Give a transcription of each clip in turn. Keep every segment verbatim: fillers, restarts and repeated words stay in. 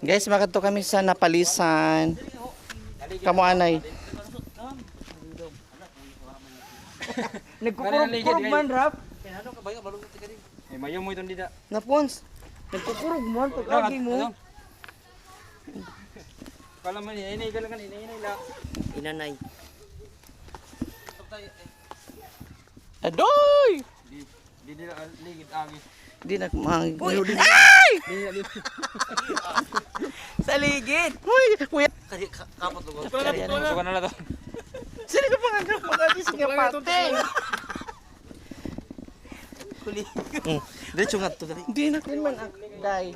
Guys, makadto kami sa Napalisan. Kamo anay. Nagkukurog-kurog man, Rap. Eh, mayo mo iton dida. Napons. Nagkukurog man pag-agi mo. Kala man, inay, inay, kala kan, inay, inay la. Inanay. Adoy! Di, di, di, ah, ligid, agi. Di na, mahangin. Uy! Ay! Di, di. Sa ligid. Uy, kuya. Kadi, ka-, kapot lugaw. Kadi, ano? Suka na lang to. Sino ka pang ano? Pag-agi, sige, pate. Kuli. Mm. Diretso nga to, dali. Di na, kuya man, ak-, day.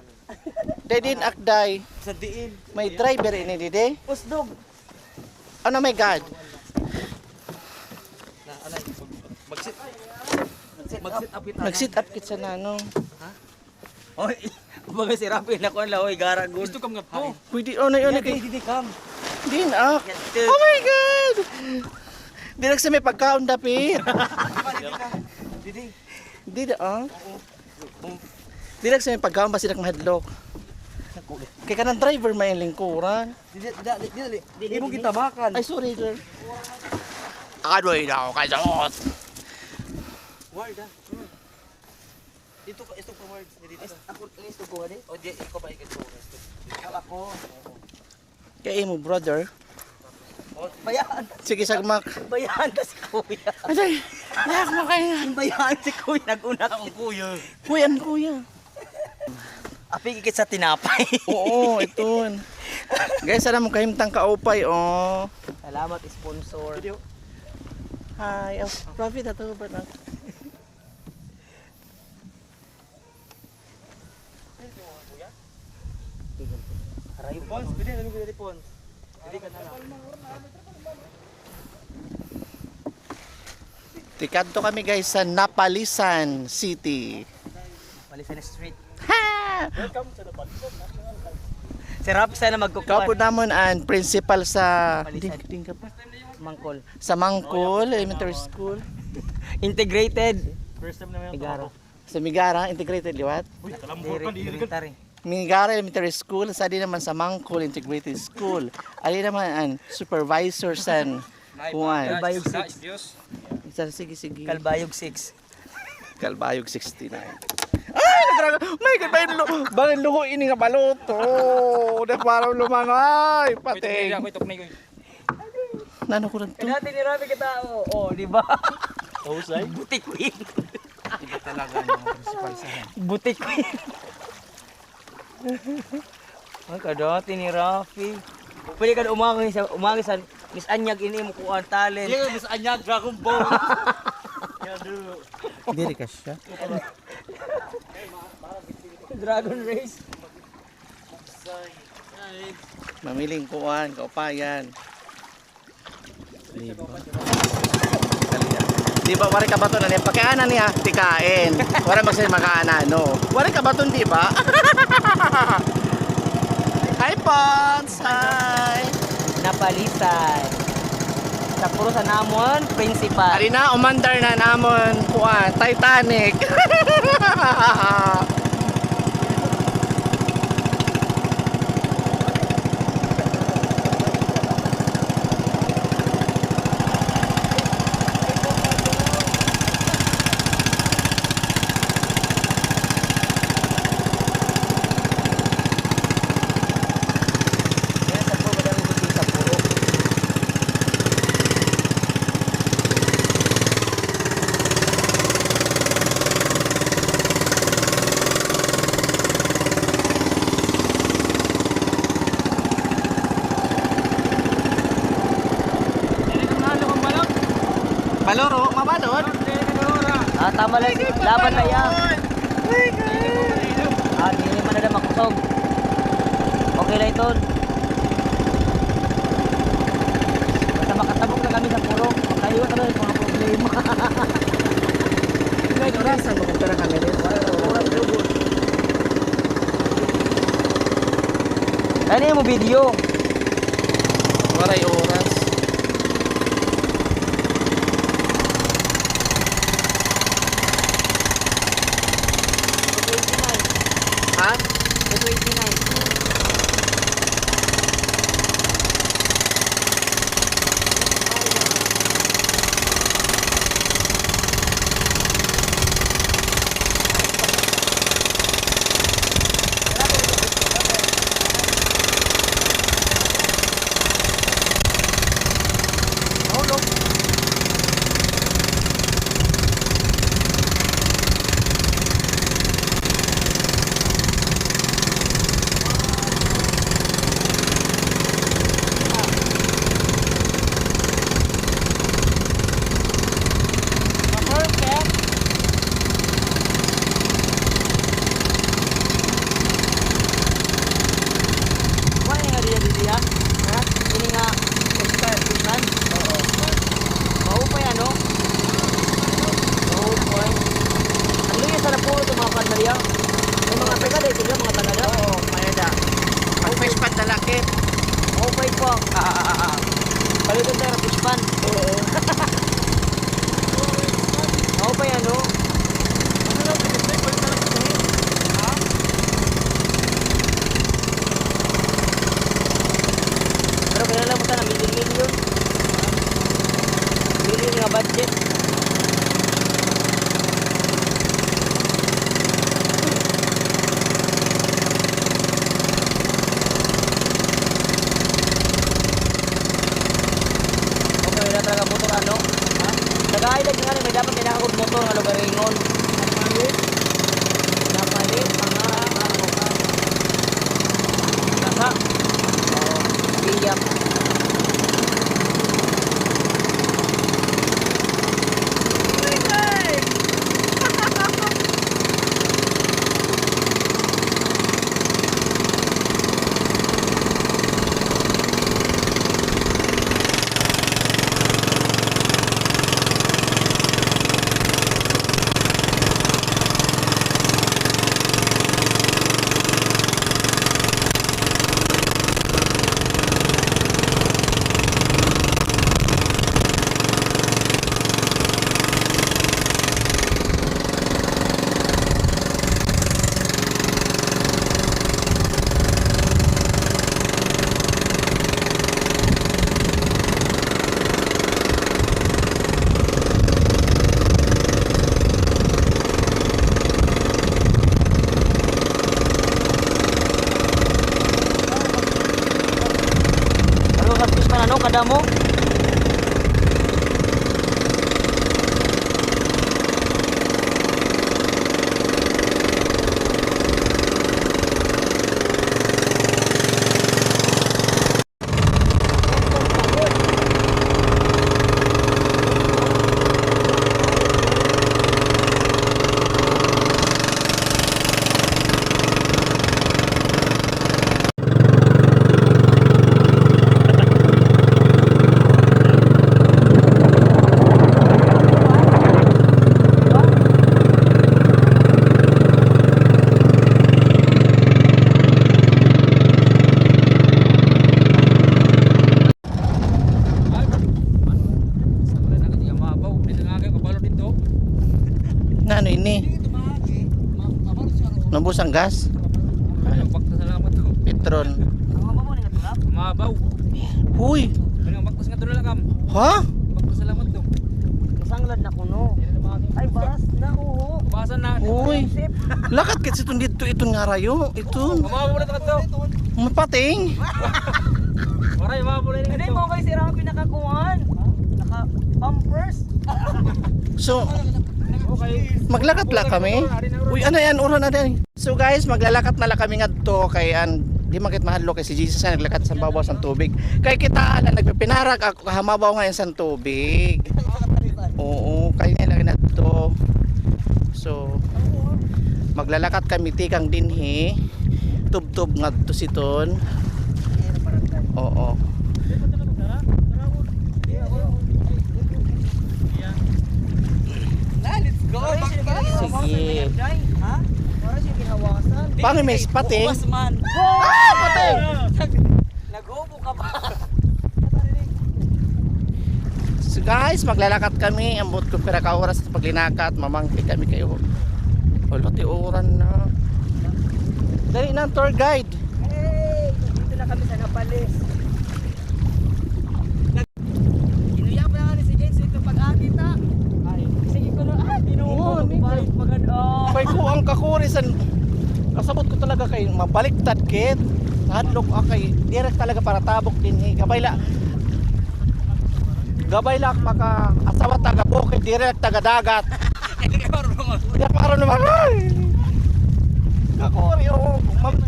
Day din, ak-, day. Sa diin. May driver ini, di, di? Usdog. Oh, no, my God. Na, anay, mag-sit. Mag-sit up kita. Mag-sit up kita na, no? Ha? Oy, kumbaga si Rafi na kuan la, oy, gara gud. Gusto kam nga to. Pwede, oh, na, oh, na, didi, didi kam. Din, ah. Oh my God! Di lang sa may pagkaon, dapit. Didi. Didi, ah. Di lang sa may pagkaon, basi nak mahadlok. Kay kanang driver may lingkuran. Didi, didi, didi, didi. Imo gitabakan. Ay, sorry, sir. Adoy daw, kay Diyos. Ward, ah. Dito ka, ito ka, Ward. Dito ka. Ako, ito ko, di? O, di, ikaw ba, ikaw ko, ito. Ikaw ako. Kay imo, brother. Bayaan. Sige, sagmak. Bayaan ta si Kuya. Atay, yak mo kayo. Bayaan si Kuya, nag-una. Ang kuya. Kuya, ang kuya. Api ikit sa tinapay. Oo, ito. Guys, alam mo, kahimtang kaupay, oh. Salamat, sponsor. Hi, oh, Rafi, tato ba na? Pons, pwede na, pwede, Pons. Pwede ka na lang. Tikadto kami, guys, sa Napalisan City. Napalisan Street. Ha! Welcome to Napalisan National High School. Si Rap sana magkukuha. Kaupod namon an principal sa Napalisan. Ding, ding ka pa. Mangkol. Sa Mangkol Elementary School. Integrated. First time naman yung Igaro. Sa Migara, integrated liwat. Uy, kalambot pa, diri, diri ka. Elementary. Migara Elementary School, sa di naman sa Mangkol Integrated School. Ali naman an supervisor san kuan. Kalbayog six. Isa, sige, sige. Kalbayog six. Kalbayog sixty-nine. Ay, nagraga. May God, bangin lu-, bangin luho ini nga baloto. Udah para lumangay, patay. Kuy, tuknay, kuy. Nano ko rin to? Dati ni Rafi kita, oh, oh, di ba? Husay? Butikuin. Iba talaga an mga principal sa... Butikuin. Ay, kadati ni Rafi. Pwede ka na umagi sa, umagi sa Miss Anyag, ini mo kuha ang talent. Yeah, Miss Anyag, Dragon Ball. Diri ka siya. Dragon Race. Mamiling kuan, kaupayan. Di ba? Di ba, waray kabaton na niya? Pakiana niya, tikain. Waray magsay makaana, no? Waray kabaton, di ba? Hi, Pons! Hi! Napalisan. Sa puro sa namon, principal. Ari na, umandar na namon, kuan, Titanic. Baloro, mabalot. Ah, tama lang. Laban na yan. Ah, di man na makusog. Okay lang ito. Basta makatabok na kami sa purok. Makaiwas na yung mga problema. May oras, saan mo kung pera kami rin? Ano yung video? Waray oras. Ha? Twenty-nine. Maupay pa. Paliton ta hin fish pan. Oo. Maupay, ano? Pero kinahanglan mo sana million-million. Million nga budget. Okay, wala talaga motor, ano? Ha? Nag-aay lagi nga, may dapat may nakakod motor nga lugaringon. Napalit? Napalit, mga, mga, mga. Nasa? Oo. Iya. Ano ka fish man, ano? Kadamo? Ngano ini? Naubos an gas? Petron. Mabaw. Huy! Ha? Masanglad na kuno. Ay, baras na, oo. Basan na. Uy. Lakat kit siton didto, iton nga rayo. Iton. Mamapaw na to. Mapating. Waray, mamapaw na. Hindi mo, guys, ira ang pinakakuan. Naka-pampers. So, maglakat la kami. Uy, ano yan? Uran na din. So guys, maglalakat na la kami ngadto kay an, di man kit mahadlok kay si Jesus nga naglakat sa babaw sang tubig. Kay kita la nagpipinarag ako kaha mabaw nga san tubig. Oo, kay na lagi na to. So, maglalakat kami tikang dinhi. Tubtob ngadto siton. Oo. Na, let's go. Sige. Ha? Paano may spotting? Ah, patay! Naghubo ka ba? So guys, maglalakat kami. Ambot kon pira ka oras sa paglinakat, mamangti kami kay, hala, ti uran na. Dali na, tour guide. Hey! Dito na kami sa Napales. Inuya pa naman si James ito pag-agi ta. Ay, sige ko na, ah, tinuod ko, balik magad-, oh. Kay ko ang kakuri san, kasabot ko talaga kay mabaliktad kit. Hadlok, ah, kay direct talaga para tabok dinhi. Gabay la, gabay la maka asawa taga bukid, direct taga dagat. Hindi ka marunong mag- Hindi ako marunong mag-, ay! Kakuri, oo. Mam-,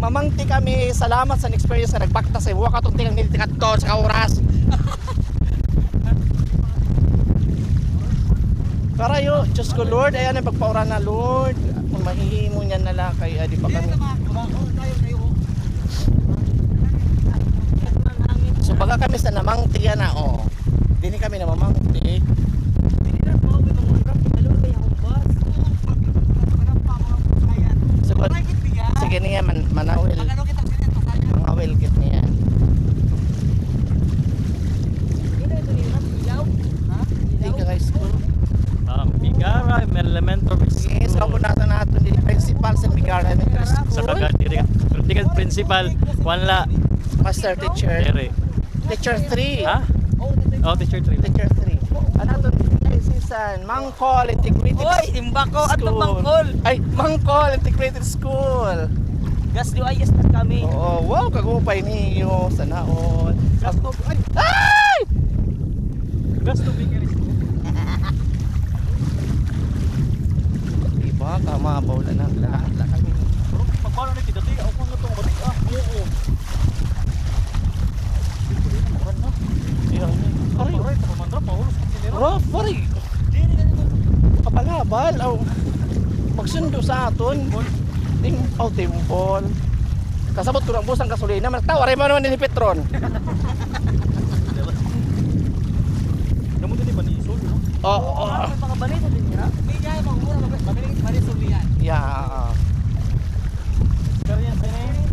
mamangti kami. Salamat sa experience nga nagbaktas. Ay, wa ka tong tinang nilitingat to sa kauras. Karayo, Diyos ko, Lord, ayan ang pagpaura na, Lord. Kung mahihimo niyan na lang kay, ah, di pa kami. So, baga kami sa namangti yan, ah, oh. Dini kami namamangti. So, sige niya, man-, manawil. Mangawil Sa kagad diri ka. Pero di ka principal, kuan la. Master teacher. Diri. Teacher three. Ha? Oh, teacher three. Teacher three. Ano to? Ay, sisan, Mangkol Integrated School. Oy, imbako, ato Mangkol. Ay, Mangkol Integrated School. Gas U I S na kami. Oo, wow, kagupay niyo. Sana all. Gasto, ay! Ay! Gasto big area. Di ba? Kamabaw la na. Lahat, lahat. Pero pagpano ni Pidati, ako nga itong mati, ah. Oo. Ayan. Aray. Aray, pamandra, paulos ang sinira. Rough, pare. Kapalabal, aw. Magsundo sa aton. Tim-, aw, timbol. Kasabot ko na ubos an gasolina. Magtawa, rin mo naman ni Petron. Alam mo din, Manisol, no? Oo, oo. Mga balita din nila. May gaya, mga mura, mabiling Manisol niyan. Yeah. Experience din eh.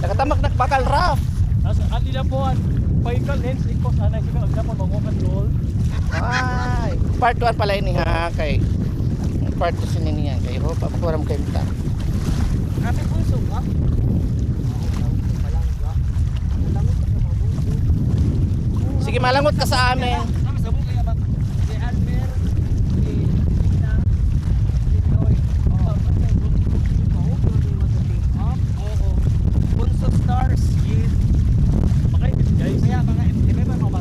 Nakatamak na bakal, Raf. Tapos, andi na po, an paikal, lens, ikos, anay, sige, ang dapat, mga control. Ay, part one pala ini, ha, kay part two sini niyan, kay ho, papakuram kayo ta. Grabe po yung suka. Sige, malangot ka sa amin.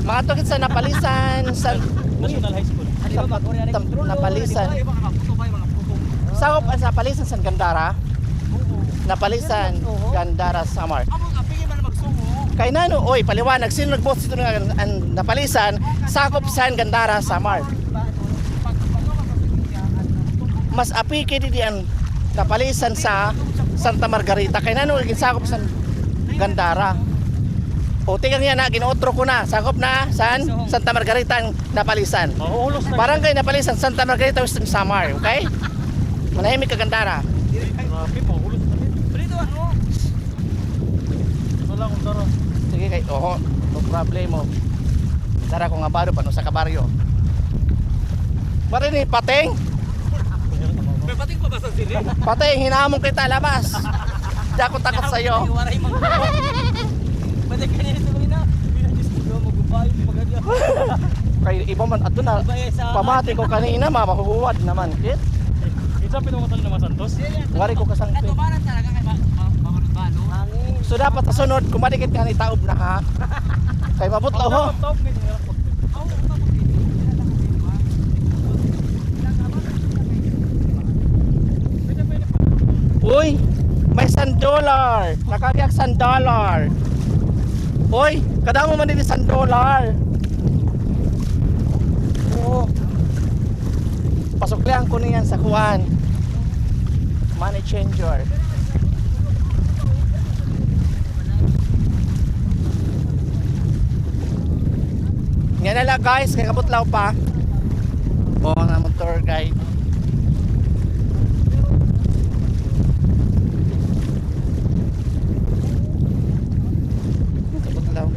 Matukit sa Napalisan, sa National High School. Sa Tam-, Napalisan. Sakop an Napalisan san Gandara? Napalisan, Gandara, Samar. Kay nano, oy, paliwanag, sino nagbuhat hito nga an, an Napalisan, sakop san Gandara, Samar? Mas apiki didi an Napalisan sa Santa Margarita. Kay nano, ginsakop san Gandara. O, tikang yana, gin-utro ko na, sakop na san Santa Margarita an Napalisan. Mahuhulos na. Barangay Napalisan, Santa Margarita, Western Samar, okay? Manahimik ka, Gandara. Grabe, mahuhulos na din. Prito, ano? Wala akong dara. Sige, kay, oho, no problemo. Dara ko nga baro, pano sa kabaryo. Pare ni Pateng? May Pateng pa ba sa sili? Pateng, hinamon kita, labas. Di ako takot sa'yo. Waray man. Balik ka nila sa Luna. Diyos ko, magubay, maganda. Kay iba man, ato na, pamati ko kanina, ma-, mahuhuwad naman. Kit? Isa pinungutan naman, Santos. Ngari ko kasangpit. Natubaran talaga kay ma-, ma-, mabalo-balo. So, dapat sa sunod, kumadikit ka ni taob na, ha? Kay mabutlaw, ho. Taob, taob, ganyan. Uy, may san dollar. Nakagyak san dollar. Uy, kadamo man didi san dollar. Oo. Pasuklihan ko niyan sa kuan. Money changer. Nga na la, guys, kay kabutlaw pa. O, nga amon tour guide. Kabutlaw.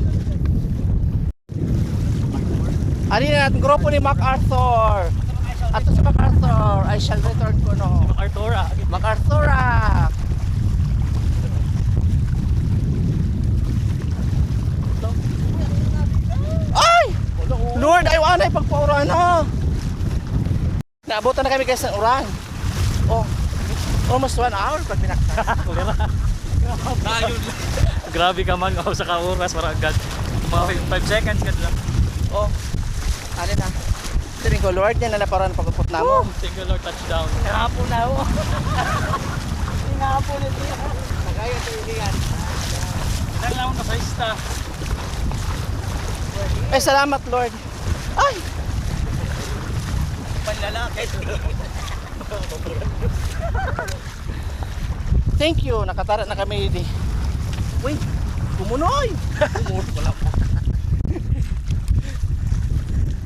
Ani na an grupo ni MacArthur. Ato si MacArthur, I shall return kuno. MacArthur, ah. MacArthur, ah. Ay! Lord, ayaw anay pagpaurana. Naabutan na kami, guys, ng uran. Oh, almost one hour pag binaktas. Grabe ka man, oh, sa ka oras, para agad. Mga five, five seconds ka lang. Oh, ano na? Thank you, Lord. Yan na laparan pag-upot namo. Woo! Thank you, Lord. Touchdown. Kahapon na, oh. Kahapon ito. Kaya ito yung liyan. Ilan lang ang nasa ista? Ay, salamat, Lord. Ay! Panlalaki. Thank you, nakatara na kami di. Uy, kumunoy! Kumunoy, wala pa.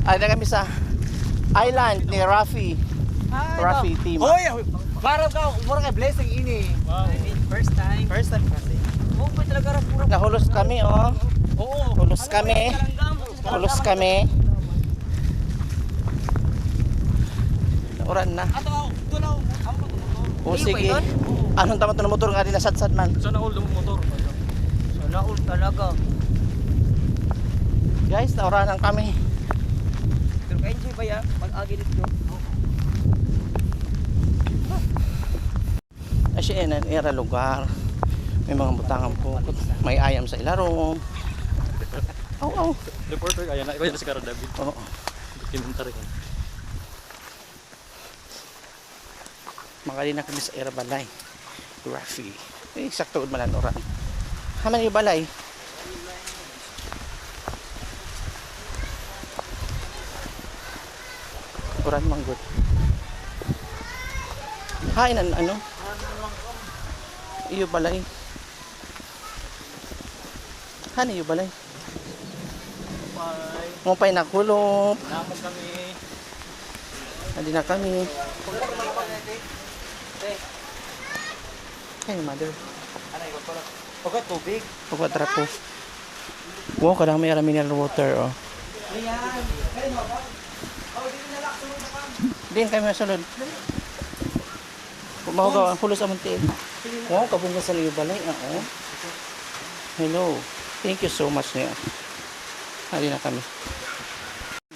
Ay na kami sa island ni Rafi. Ay, Rafi no. Team. Hoy, maraw ka, mura ka blessing ini. Wow. I mean, first time. First time kasi. Oh, may talaga ra pura. Nahulos kami, oh. Oo. Hulos kami. Hulos kami. Uran na. O, sige. Ano an tamat nga motor nga adi nasadsad man? Sana all daw motor. Sana all talaga. Guys, nauranan kami. Pero ka-enjoy ba ya? Pag-agi dito. Ay, siya, yan an ira lugar. May mga butangan po. May ayam sa ilarom. Aw, aw. Reporter kaya na. Ikaw yan si Kara David. Oo. Documentary ka. Makadi na kami sa ira balay. Rafi. Eh, sakto gud man an uran. Haman iyo balay. Uran man gud. Hain an ano? Iyo balay. Hain iyo balay? Upay. Upay na kulop. Namo kami. Adi na kami. Hey, mother. Ano, iwan ko lang. Okay, tubig. Pagwa trapo. Wow, kadamo may ara mineral water, oh. Ayan. Diin kami masulod. Mahugaw an hulos amon tiil. Wow, kabungas an iyo balay, ah, oh. Hello. Thank you so much niya. Adi na kami.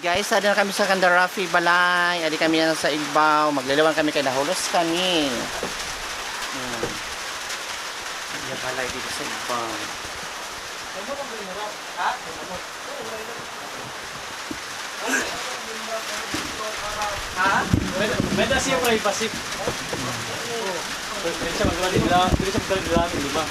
Guys, adi na kami sa kanda Rafi balay. Adi kami na sa igbaw. Magliliwan kami kay nahulos kami. Hmm. Iya balay dito sa igbaw. Ha? Ha? May, may da siya privacy. Pwede siya magdala nila, pwede siya magdala nila, lima.